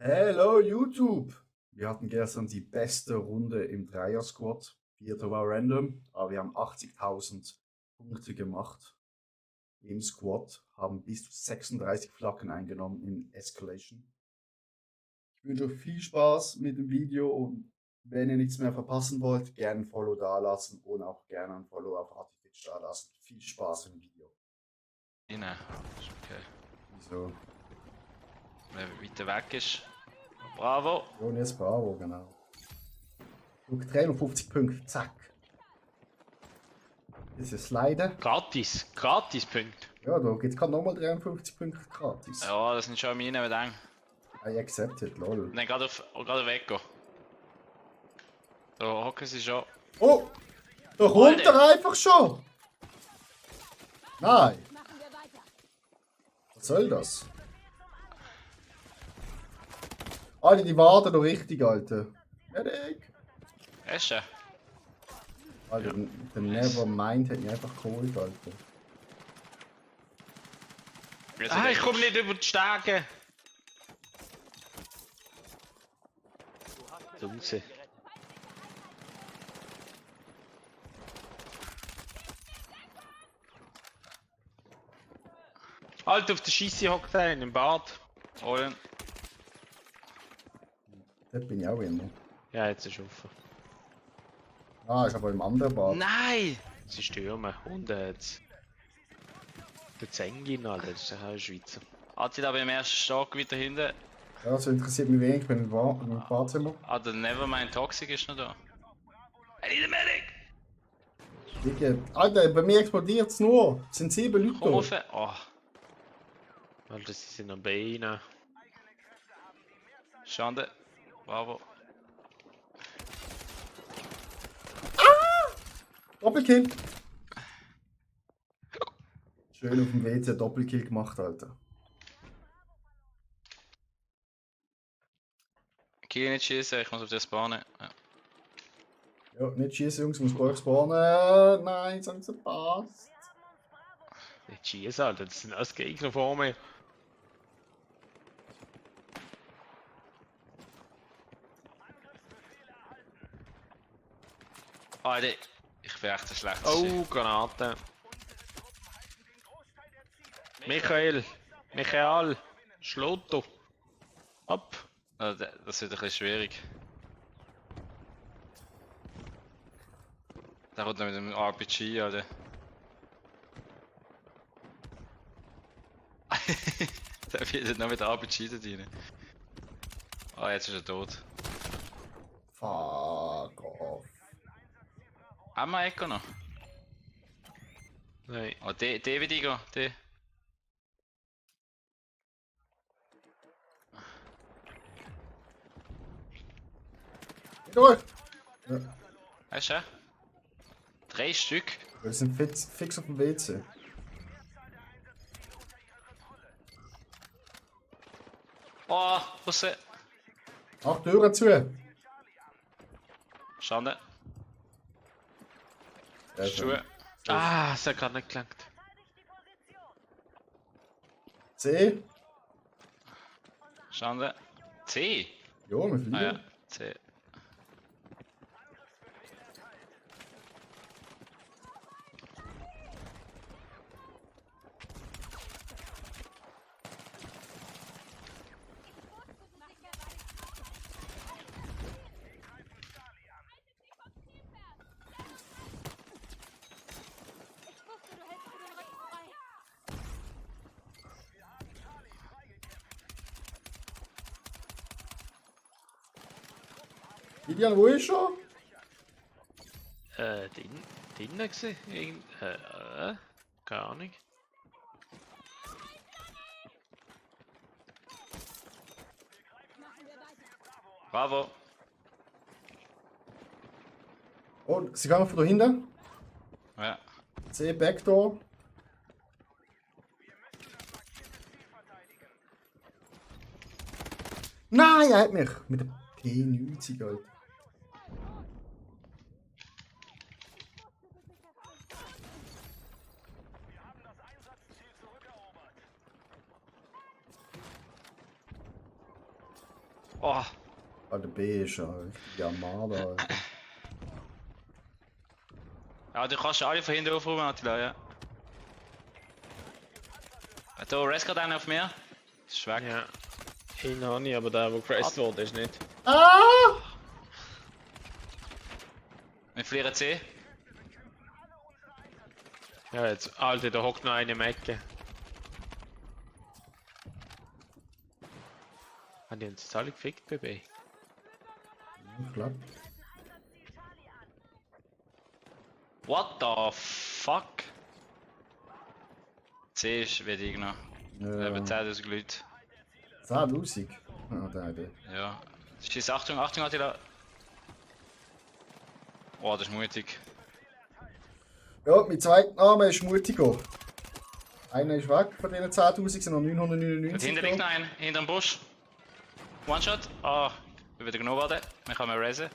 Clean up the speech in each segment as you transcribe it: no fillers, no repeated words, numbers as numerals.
Hello YouTube! Wir hatten gestern die beste Runde im Dreier-Squad. Vierter war random, aber wir haben 80.000 Punkte gemacht im Squad, haben bis zu 36 Flaggen eingenommen in Escalation. Ich wünsche euch viel Spaß mit dem Video und wenn ihr nichts mehr verpassen wollt, gerne ein Follow dalassen und auch gerne ein Follow auf Artifitch dalassen. Viel Spaß im Video. Rein. Ist okay. Wieso? Wer weiter weg ist. Bravo! Und jetzt Bravo, genau. Guck, 53 Punkte, zack. Das ist Sliden. Gratis, Gratis-Punkt. Ja, da gibt es gerade nochmal 53 Punkte gratis. Ja, das sind schon meine, aber dann. I accepted, lol. Nein, gerade weggehen. Da hocken sie schon. Oh! Da kommt er einfach schon! Nein! Was soll das? Alter, die warten doch richtig, Alter. Fertig! Esche? Alter, der Nevermind hat mich einfach geholt, Alter. Ich komme nicht über die Stege. Raus. Halt auf der Scheisse hockt einer im Bad. Holen. Dort bin ich auch immer. Ja, jetzt ist offen. Ah, ist aber im anderen Bad. Nein! Sie stürmen. Und jetzt. Der Zengin, Alter, das ist ja auch ein Schweizer. Hat sie da beim ersten Stock wieder hinten? Ja, das interessiert mich wenig, ich bin im Badzimmer. Ah, der Nevermind Toxic ist noch da. I need a medic! Alter, bei mir explodiert es nur. Es sind 7 Leute Komm da. rauf! Oh, Alter, sie sind am Beinen. Schande. Bravo. Doppelkill! Schön auf dem WC Doppelkill gemacht, Alter. Kill nicht schießen, ich muss auf das spawnen. Ja. Ja, nicht schießen, Jungs, muss bei euch spawnen. Nein, jetzt haben sie verpasst. Nicht schießen, Alter, das sind alles Gegner vor mir. Alter, ich bin echt ein schlechtes Oh, Granate. Michael, Schlotto. Ab. Das wird ein bisschen schwierig. Der kommt noch mit dem RPG, oder? Der wird noch mit dem RPG da rein. Ah, jetzt ist er tot. Fuck off. Haben wir Echo noch? Nein. Oh, die will ich gehen, die. Durch! Ja, Hast du? 3 Stück. wir sind fix auf dem WC. Oh, raus! Ach, Türen zu! Schande. Sehr schön. Schuhe. Ah, es hat gerade nicht gelangt. C? Schande. C. Ja, wir fliegen. Ah ja, C. Vivian, wo ist er? Drinnen gesehen? Keine Ahnung. Bravo. Oh, sie kommen von da hinten. Ja. C, Backdoor. Nein, er hat mich. Mit der P90, Alter. Oh, Alter, B ist ja richtig Armada. Alter. ja, du kannst alle von hinten aufräumen, Attila, ja. Da, rest gerade einer auf mir. Das ist weg. Ja. Einen habe ich, aber der geraced wurde, ist nicht. Ah! Wir verlieren C. Ja, jetzt, Alter, da hockt noch eine im Ecke. Haben die uns jetzt alle gefickt, Baby? Ich glaub. What the fuck? C ist wenig noch. Eben 10.000 Leute. 10.000? Ah, der. Ja. Schieß, Achtung, Achtung, Attila. Oh, das ist mutig. Ja, mein zweiter Name ist Mutigo. Einer ist weg von diesen 10.000, sind noch 999. Und hinten liegt noch ein, hinterm Busch. One-Shot. Ah, wir wieder genommen worden. Wir können raisen.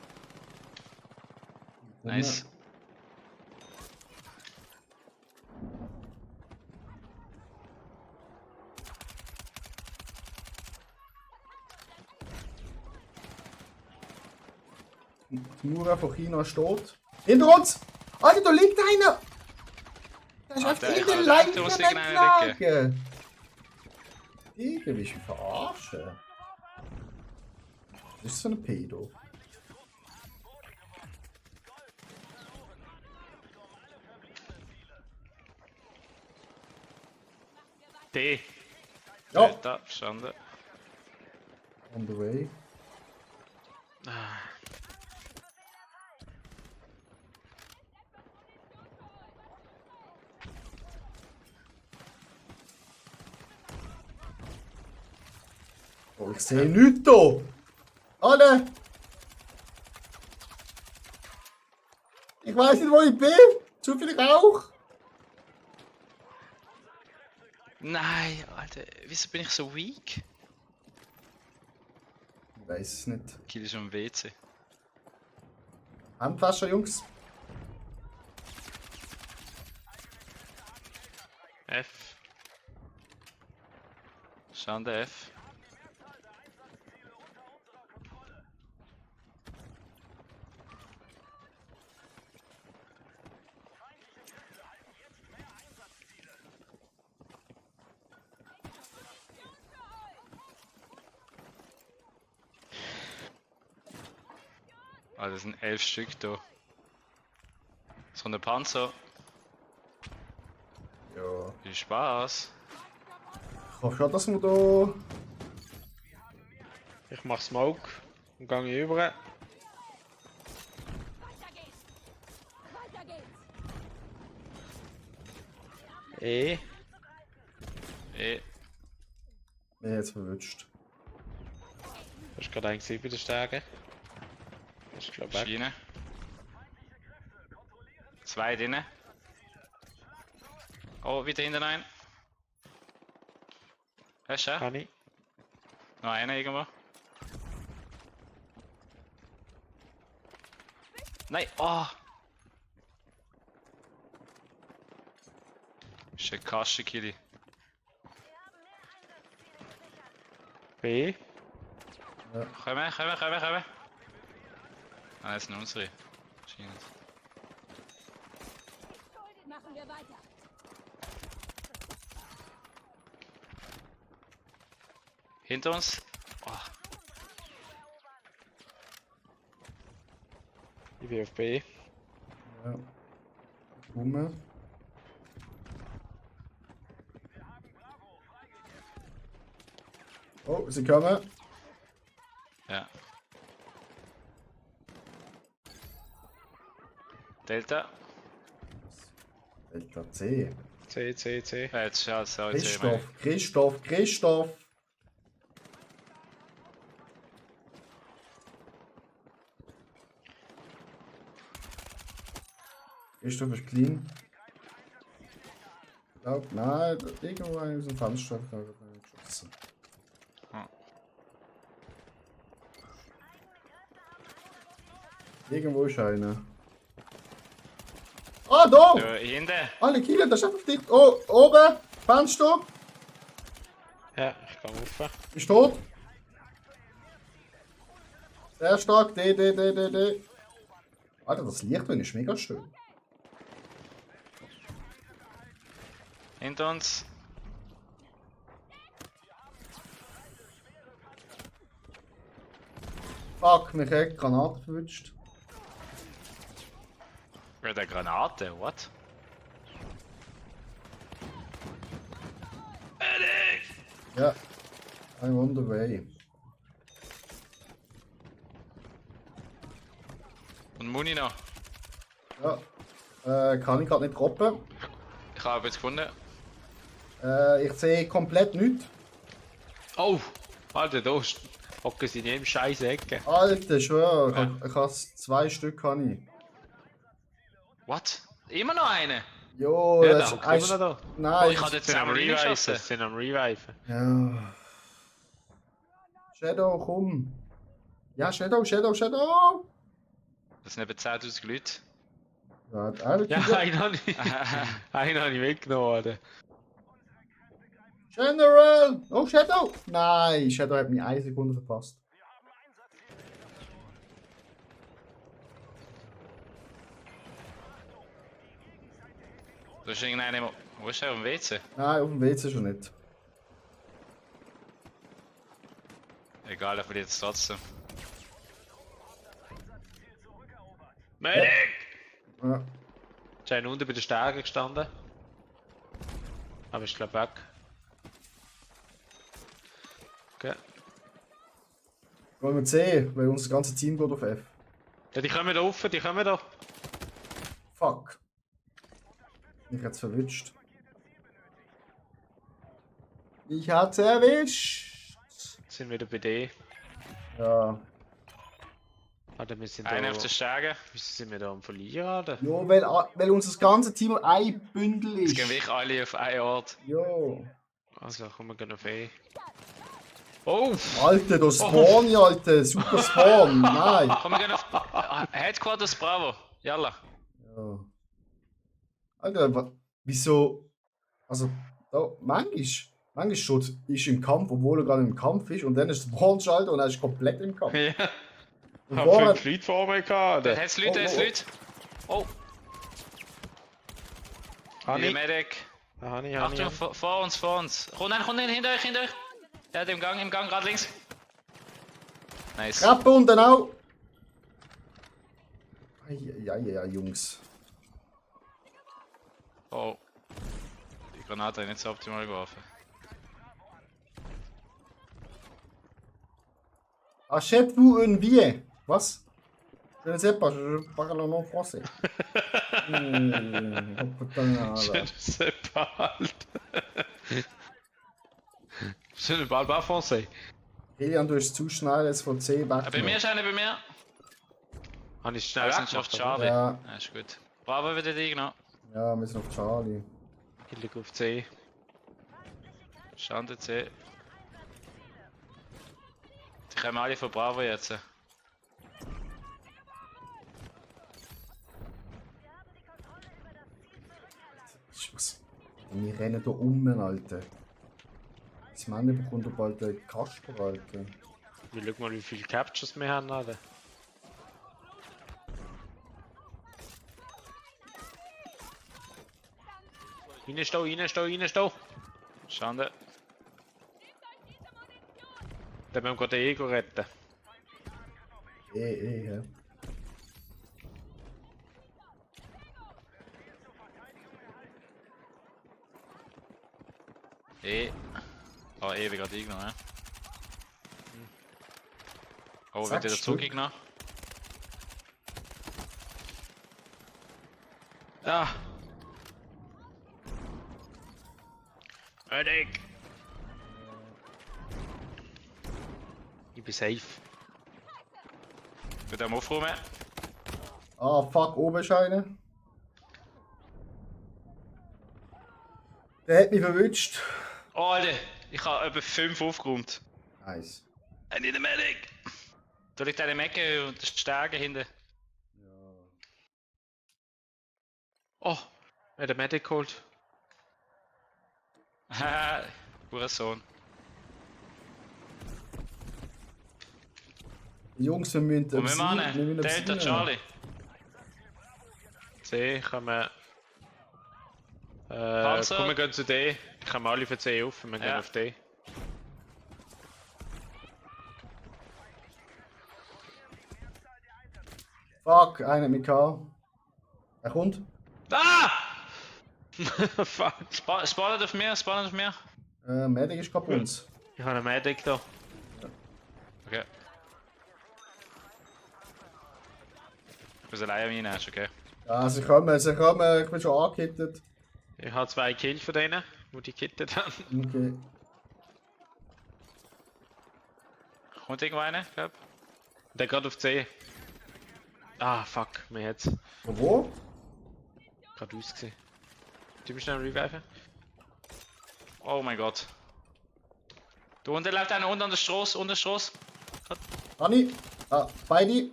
Nice. Die Mauer von China steht. Hinter uns! Alter, da liegt einer! Der ist einfach in der Leiche weggelegen! Irgendwie ist mich verarschen. Das ist so ein Pedo. D. Ja! Da, verstanden. On the way. Ah. Oh, ich sehe nichts da! Alle! Ich weiß nicht, wo ich bin! Zu viel Rauch! Nein, Alter, wieso bin ich so weak? Ich weiß es nicht. Kill ist am WC. Handflasche, Jungs. F. Schande F. Ah, das sind 11 Stück da. Es kommt ein Panzer. Ja. Viel Spaß. Ich hoffe schon, dass wir da. Ich mach Smoke und gehe über. E. Eh, Mir jetzt verwünscht. Das ist gerade eigentlich bei der Stärke. Das ist glaube ich weg. Schiene. 2 drinnen. Oh, wieder hinten ein. Hast du ja? Kann ich. Noch einer irgendwo. Nein, oh! Ist ein Kaschenkilli. B. Kommen. Ah, das sind unsere. Scheint. Machen wir weiter. Hinter uns. Oh, Ich bin auf B. Ja. Rum. Oh, sie kommen. ja. Delta. Delta C. C. Jetzt schaut es auch Christoph. Christoph. Christoph ist clean. Ich glaub, nein, irgendwo ist ein Fenster. Geschossen. Hm. Irgendwo ist einer. Ah, da! Ja, hinten. Alle Killer, das ist einfach dicht. Oh, oben! Fenster! Ja, ich kann rauf. Ist tot. Sehr stark. D. Alter, das Licht drin ist mega schön. Hinter uns. Fuck, mich hat die Granate verwünscht. Mit der Granate, what? Ja. I'm on the way. Und Muni noch. Ja. Kann ich gerade nicht droppen. Ich habe jetzt gefunden. Ich sehe komplett nichts. Oh! Alter, da hocken sie in jedem scheiß Ecke. Alter, schwör. Ich habe 2 Stück. Kann ich. What? Immer noch eine? Jo, Ja, das da ist. hocken immer noch da. Nein. Oh, ich hatte jetzt Sind am selber Reviven, reingeschossen. sind am Reviven. Ja. Shadow, komm. Ja, Shadow. Das sind etwa 10.000 Leute. Warte, Ja, Alter. einen habe ich weggenommen, Alter. General! Oh, Shadow! Nein, Shadow hat mir 1 Sekunde verpasst. Da ist irgendeiner. Wo ist er? Auf dem WC? Nein, auf dem WC schon nicht. Egal, er verliert es trotzdem. Medic! Ja. Ist einer unten bei der Stärke gestanden. Aber ich glaube weg. Okay. Wollen wir C, weil unser ganzes Team geht auf F. Ja, die kommen da rauf, die kommen da. Fuck. Ich hat's verwünscht. Ich hat's erwischt. Sind wieder bei D. Ja. Alter, wir sind Einer da. auf der Stege. Wieso sind wir da am Verlieren, Alter? Jo, weil unser ganzes Team ein Bündel Jetzt ist. gehen wir alle auf einen Ort. Jo. Also, kommen wir gehen auf E. Oh! Alter, das Spawn, ja, Alter. Super Spawn. Nein. Komm, wir gehen auf Headquarters Bravo. Yalla. Ja. Alter, wieso? Also, da, manchmal schon ist im Kampf, obwohl er gerade im Kampf ist, und dann ist Spawn-Schalter und er ist komplett im Kampf. Ja. Und Hab vorher, 5 Leute vor mir gehabt, Da Alter. hat's Leute, da hat's Leute. Oh, Hab die ich? Medic. Da hab ich, Achtung, vor uns. Komm, nein, hinter euch. Der hat im Gang, gerade links. Nice. Treppe unten auch. Ja, Jungs. Oh. Die Granate hat nicht so optimal geworfen. Achète-vous une billet? Was? Je ne sais pas, je parle non français. Oh, putain, Je Alter. ne sais pas, Alter. Je ne parle pas français. Kilian, du bist zu schnell, jetzt von C weg. Bei mir ist einer, bei mir. Habe ich schnell Wir sind schon auf weggemacht, oder? Charlie. Ja. Ja, ist gut. Bravo wieder die, genau. Ja, wir sind auf Charlie. Ich liege auf C. Schande C. Die kommen alle von Bravo jetzt. Was? Wir rennen hier um, Alter. Das Mann bekommt doch bald einen Kasper, Alter. Wir schauen mal, wie viele Captures wir haben, Alter. Reinstehen. Schande. Dann müssen wir gerade den Ego retten. Ja. Oh, ewig gerade eingenommen, ja. Oh, Sechs wird wieder Stück. zugegangen. Ah! Medic! Ich bin safe. Mit dem Aufräumen. Ah, fuck, oben ist einer. Der hat mich verwünscht. Oh, Alter, ich habe etwa 5 aufgeräumt. Nice. I need a medic! Da liegt eine Mecke und das Stärke hinten. Oh! Er hat den Medic geholt. Haha, Hurensohn. Jungs, wir müssen Wo müssen wir hin? Delta, Charlie. C, kommen. Panzer. Komm, wir gehen zu D. Ich komme alle für C auf, wir gehen auf D. Fuck, einer mit K. Er kommt. Ah! Fuck. Spawnet auf mir, spawnet auf mir. Medic ist gerade bei uns. Ich habe einen Medic da. Okay. Ich muss alleine rein, ist okay. Ja, sie kommen, ich bin schon angekittet. Ich habe 2 Kills von denen, die die gekittet haben. Okay. Kommt irgendwo einer, glaub? Der geht auf C. Ah, fuck, mir hat's Wo? gerade ausgesehen. Du musst schnell reviven. Oh mein Gott. Da unten läuft einer unten an der Straße, Anni. Ah, beide.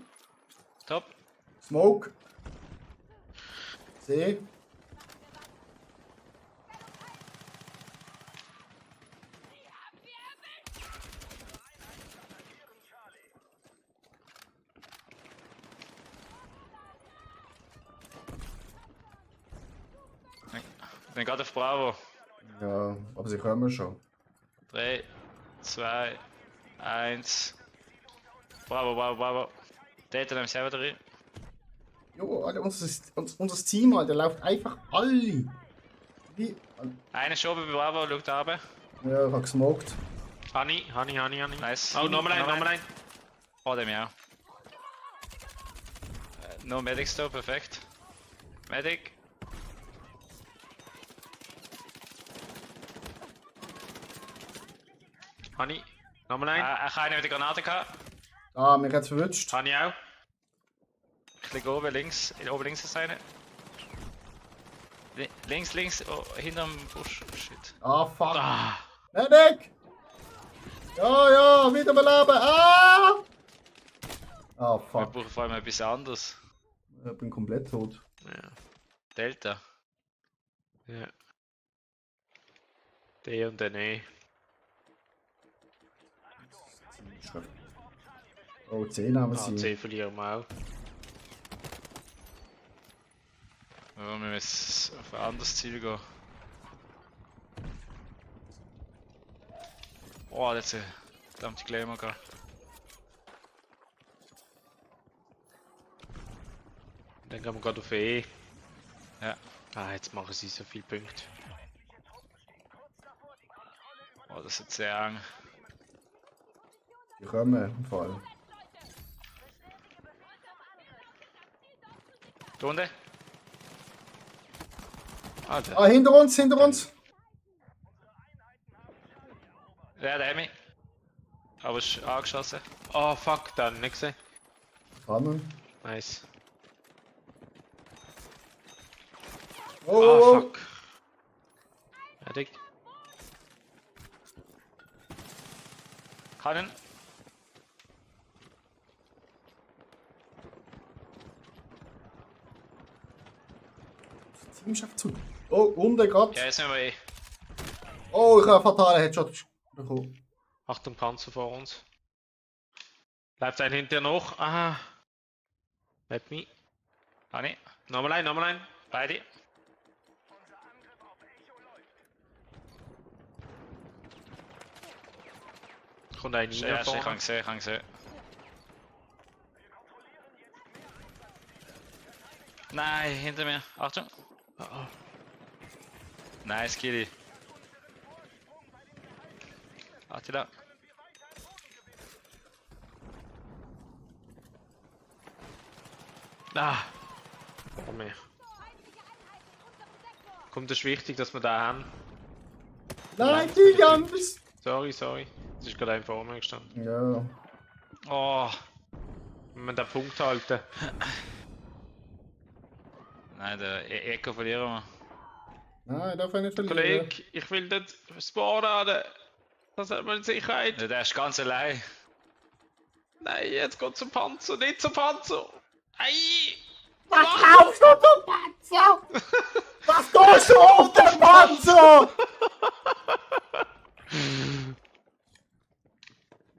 Top. Smoke. C. Ich bin gerade auf Bravo. Ja, aber sie kommen schon. 3, 2, 1. Bravo, bravo, bravo. Delta nimmt selber drin. Jo, Alter, unser Team, Alter, läuft einfach alle. Wie? Einer schon bei Bravo, schaut da runter. Ja, ich hab gesmoked. Honey. Nice. Oh, nochmal ein. Oh, dem ja. No Medics da, perfekt. Medic. Honey, nochmal ein. Ich habe einen mit der Granate gehabt. Ah, mir hat's verwünscht. Honey auch. Ich liege oben links. Oben links ist eine. Links, oh, hinterm Busch. Shit. Ah, fuck. Ah, Medic! Ja, wieder beleben. Ah! Ah, Wir fuck. brauchen vor allem etwas anderes. Ich bin komplett tot. ja. Delta. Ja. D und dann E. Oh, 10 haben Ah, sie. C verlieren wir auch. Ja, wir müssen auf ein anderes Ziel gehen. Oh, jetzt verdammte Glamour gehen. Dann gehen wir gerade auf E. Ja. Ah, jetzt machen sie so viele Punkte. Oh, das ist jetzt sehr eng. Die kommen im Fall. Da unten? Alter. Ah, hinter uns! Ja, der hat mich. Aber ist angeschossen. Oh fuck, dann nicht gesehen. Kannen. Nice. Oh, Ah, oh, fuck. Fertig. Kann ihn. Das Team schafft zu. Oh, unten grad. Ja, jetzt sind wir eh. Oh, ich habe einen fatalen Headshot bekommen. Achtung, Panzer vor uns. Bleibt ein hinterher noch. Aha. Let me. Kann ich. Nochmal ein. Beide. Kommt ein Ja, rein ich kann gesehen. Nein, hinter mir. Achtung. Oh, oh. Nice, Kitty. Attila. Ah. Vor mir. Kommt, das ist wichtig, dass wir da haben. Nein, die anders. Sorry. Das ist gerade ein vor mir gestanden. Ja. Oh. Wenn wir den Punkt halten. Nein, der Echo verlieren wir. Nein, darf ich nicht verlieren. Kollege, ich will nicht spawnen. Das hat man Sicherheit. Ja, der ist ganz allein. Nein, jetzt geht zum Panzer, nicht zum Panzer. Ei! Was kaufst du zum Panzer? Was tust du auf den Panzer?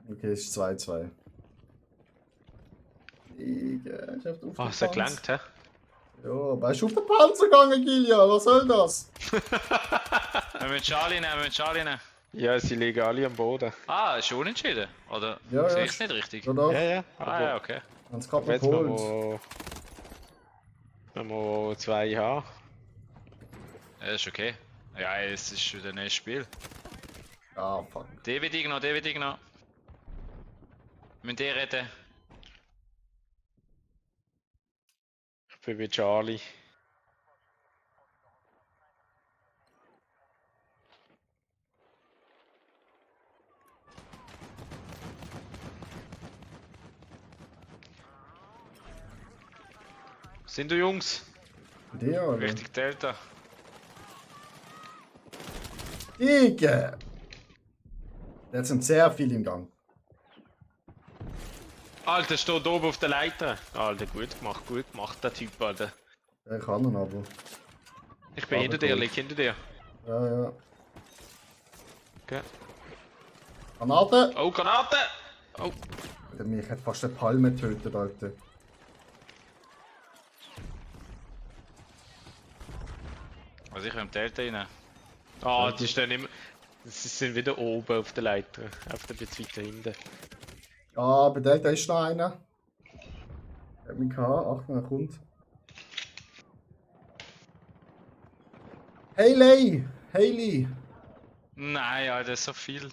Okay, es ist 2-2. Ist auf Ah, den es hat Panzer. gelangt, hä? Ja, aber er ist auf den Panzer gegangen, Gillian. Was soll das? Wir müssen Charlie nehmen, wir müssen Charlie nehmen. Ja, sie liegen alle am Boden. Ah, ist schon unentschieden? Oder Ja, sehe ja, ich es nicht richtig? Ja, doch. Ja, ja. Ah ja, okay. Haben es gerade Aber noch jetzt geholt. wenn wir 2 haben. Ja, ist okay. Ja, es ist schon das nächste Spiel. Ah, fuck. David Igno. Wir müssen die retten. Ich bin wie Charlie. Sind du Jungs? Der, oder? Richtig Delta. Digga! Jetzt sind sehr viele im Gang. Alter, steht oben auf der Leiter. Alter, gut gemacht, der Typ, Alter. Der kann ihn aber. Ich bin Aber hinter dir, gut. lieg hinter dir. Ja, ja. Okay. Granate! Oh, Granate! Oh. Der mich hat fast eine Palme getötet, Alter. Also ich will im Delta rein. Ah, die stehen immer. Sie sind wieder oben auf der Leiter. Auf der bisschen weiter hinten. Ja, bei der, da ist noch einer. Hat mich gehabt. Achtung, er kommt. Hayley! Nein, Alter, so viel.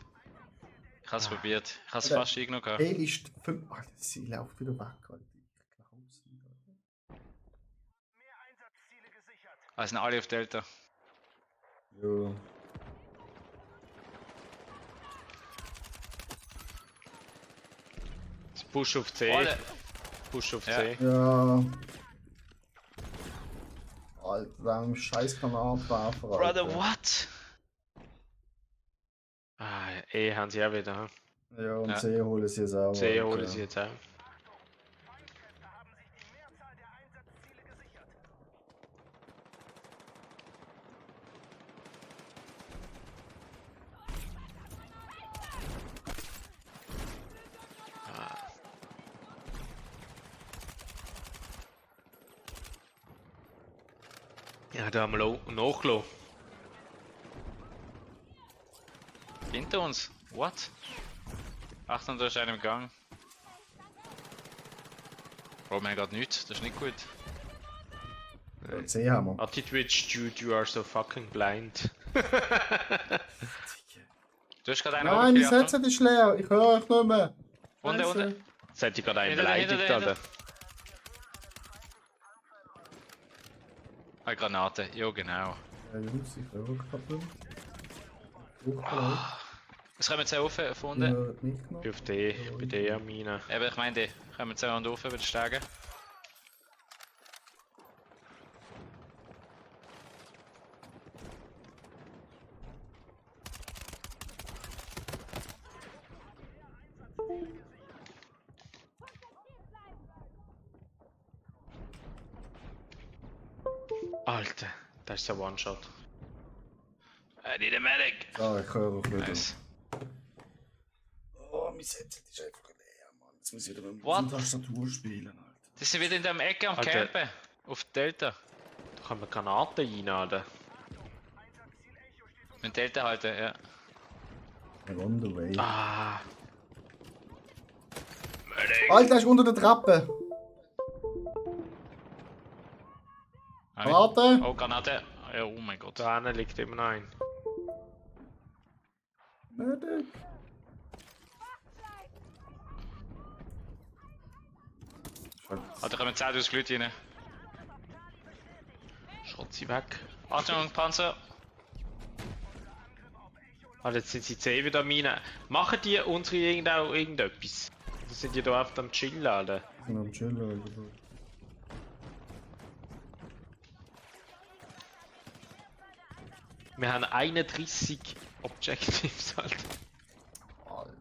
Ich hab's probiert. Ich hab's Alter. fast irgendwo gehabt. Hayley ist 5. Alter, sie läuft wieder weg, Alter. Ich glaub's nicht, Alter. Ah, sind alle auf Delta. Ja. Push auf C. Alter. Push auf Ja. C. Ja. Alter, da scheiß Granatwerfer, Alter. Brother, what? Ah, E haben sie auch wieder. Hm? Ja, und Ja. C holen sie es auch. C Alter. holen sie jetzt auch. Ja, da haben wir nachgelassen. Hinter uns? What? Achtung, da ist einer im Gang. Oh mein Gott, nichts. Das ist nicht gut. Ja, C haben wir. Attitude, dude, you are so fucking blind. Du hast gerade einen Nein, mein runtergejagt, Headset ist leer. Ich höre euch nicht mehr. Unten, Scheiße. unten. Jetzt hat die gerade einen Hinter dir, beleidigt, hinter dir, Alter. Eine Granate. Ja, genau. Ja, Jungs, ich höre euch gerade nicht. Was kommen jetzt auf von Ihr unten? hört mich noch. Ich bin auf D, bei D am Mine. Eben, ich meine, die kommen jetzt auch auf über die Stege. Alter, das ist ein One-Shot. I need a medic! Ja, ich höre euch wieder. Nice. Oh, mein Headset ist einfach leer, Mann. Jetzt muss ich wieder mit What? der Tastatur spielen, Alter. Die sind wieder in der Ecke am Alter. Campen. Auf Delta. Da kann man Granaten reinladen. Mit Delta halten, ja. I'm on the way. Ah, Alter, er ist unter der Treppe. Granate. Oh, Granate. Ja, oh mein Gott. da hinten liegt immer noch ein. Medic. Ah, da kommen 10.000 Leute rein. Schrott sie weg. Achtung, Panzer. Ah, jetzt sind sie 10 wieder Mine. Machen die unsere irgendetwas? Oder sind die da einfach am Chillen, Alter? Ich bin am Chillen, Alter. Wir haben 31 Objectives, Alter. Alter.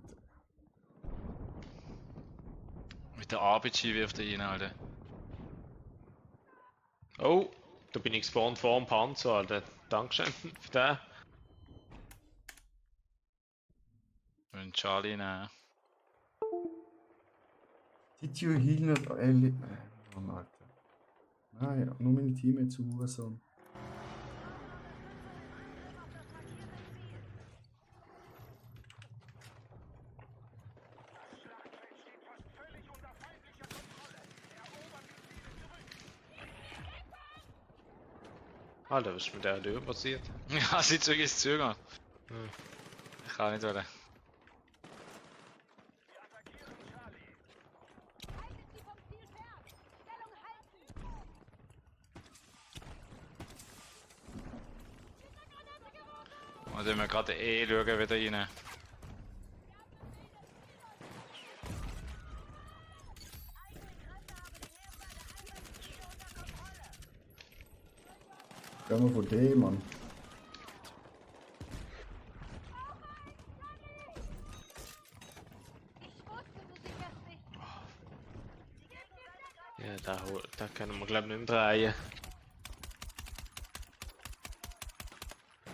Mit der RPG wirft er rein, Alter. Oh, da bin ich gespawnt vor dem Panzer, Alter. Dankeschön für den. Wir müssen Charlie nehmen. Did you heal not Ellie? Mann, Alter. Nein, nur meine Teammates zu Hurensohn. Alter, was ist mit der Tür passiert? Ja, sie zurück ist zögern. Ich kann nicht wollen. Sie vom Ziel fern. Stellung halten. Und wenn wir gerade schauen wieder rein. Gehen wir von dem, Mann. Ich wusste, du sicherst dich. Ja, da können wir glaube ich nicht mehr drehen.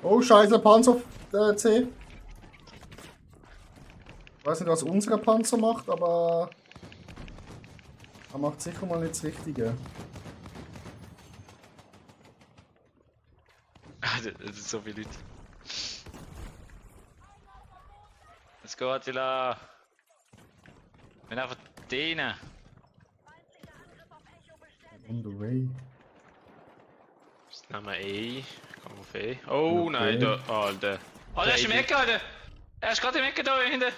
Oh, scheiße, Panzer C. Ich weiß nicht, was unser Panzer macht, aber er macht sicher mal nicht das Richtige. Das ist so viel Leute. Let's go, Attila. Wenn einfach denen. On the way. Das nehmen wir E. Kommen auf E. Oh Okay. nein, da, Alter. Oh, der ist im Ecke, Alter! Er ist gerade im Ecke da hinten.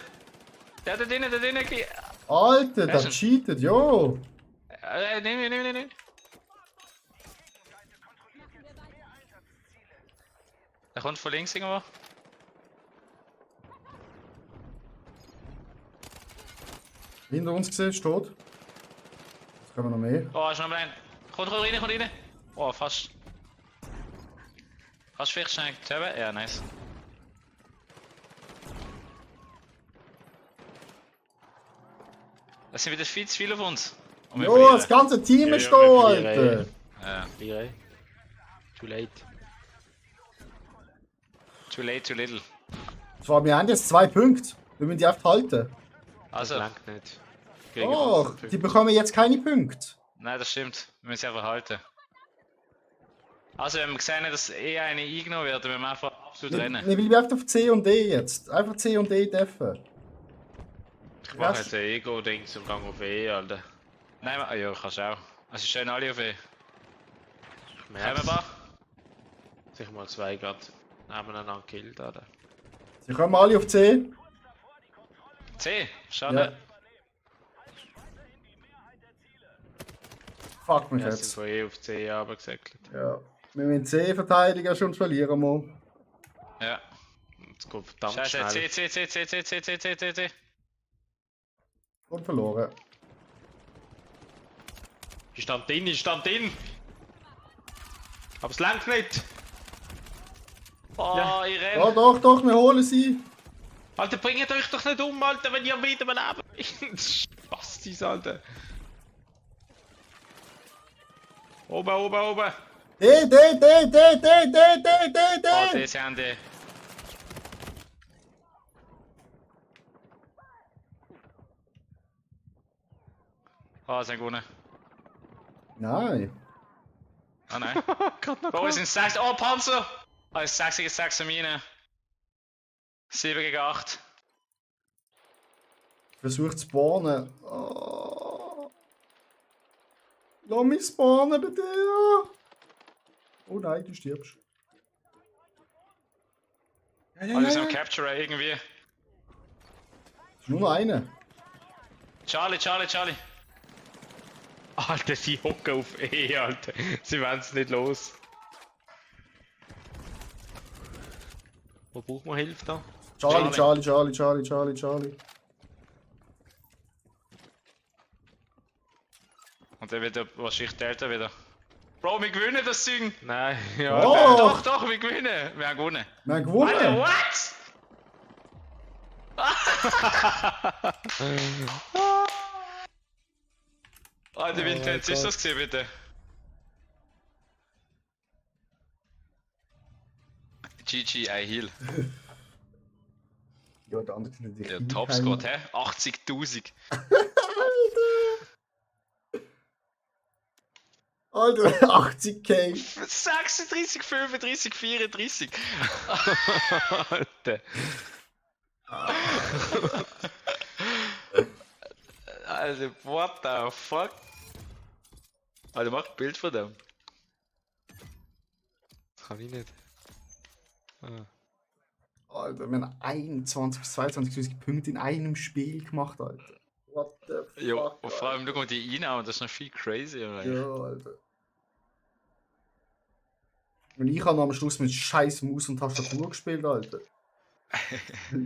Der da drinnen, Alter, Wer das ist cheatet, jo! Nimm. Der kommt von links irgendwo. Hinter uns gesehen, steht. Jetzt können wir noch mehr. Oh, ist noch mal ein. Kommt rein. Oh, fast. Kannst du vielleicht schnell haben? Ja, nice. Das sind wieder viel zu viele auf uns. Und wir Jo, verlieren. das ganze Team Ja, ist ja, da, wir verlieren, Alter! Ja. Lire. Too late. Too late, too little. Zwar, wir haben jetzt 2 Punkte. Wir müssen die einfach halten. Das Also, langt nicht. Gegen Doch, uns. die bekommen jetzt keine Punkte. nein, das stimmt. Wir müssen sie einfach halten. Also, wenn wir sehen, dass eine eingenommen wird, dann müssen wir einfach absolut Wir rennen. bleiben einfach auf C und D jetzt. Einfach C und D treffen. Ich mache jetzt ein Ego-Dings und gang auf E, Alter. Nein, ja, kannst du auch. Also, stehen alle auf E. Ich Kommen merke wir. sich mal 2 gerade nebeneinander gekillt, Alter. Sie kommen alle auf C. C, schade. Ja. Fuck mich Wir sind jetzt. von E auf C runtergesäckelt. Ja. Wir müssen C verteidigen, sonst verlieren wir. Ja. Es geht verdammt Scheiße, schnell. C. Und verloren. Ich stand drin. Aber es langt nicht. Oh, Ja. ich Ja, renn. doch, wir holen sie. Alter, bringt euch doch nicht um, Alter, wenn ihr wieder mal leben. Spastis, Alter. Oben. D. Oh, die sind die. Oh, sind gewonnen. Nein. Ah, nein. Gerade noch Oh, es sind 6. Oh, Panzer! Oh, es ist 6 gegen 6 an Mine. 7 gegen 8. Versucht zu spawnen. Oh. Lass mich spawnen, bitte. Oh nein, du stirbst. Ja. Alle sind am Capturer irgendwie. Ist nur noch einer. Charlie. Alter, sie hocken auf E, Alter. Sie wollen es nicht los. Wo braucht man Hilfe da? Charlie. Und dann wird wahrscheinlich Delta wieder. Bro, wir gewinnen das Ding! Nein, ja. Oh. Doch, wir gewinnen! Wir haben gewonnen! Wir haben Alter, gewonnen. what? Alter, wie intens ist das gewesen, bitte? GG, I heal. Ja, der andere findet dich Der nicht Topscore, heim. hä? 80.000. Alter, 80k. 36, 35, 34. Alter. Also, what the fuck? Alter, mach ein Bild von dem. Das kann ich nicht. Ah. Alter, wir haben 21 bis 22.000 Punkte in einem Spiel gemacht, Alter. What the fuck? Ja, und vor allem, schau mal die Einnahmen, das ist noch viel crazier. Ja, Alter. Und ich habe am Schluss mit scheiß Maus und Tastatur gespielt, Alter.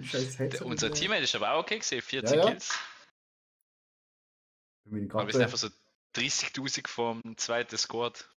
Scheiß Headset. Unser Teammate ist aber auch okay gesehen, 14 Ja, ja. Kills. Ich bin Aber wir gerade sind einfach so 30.000 vom zweiten Squad.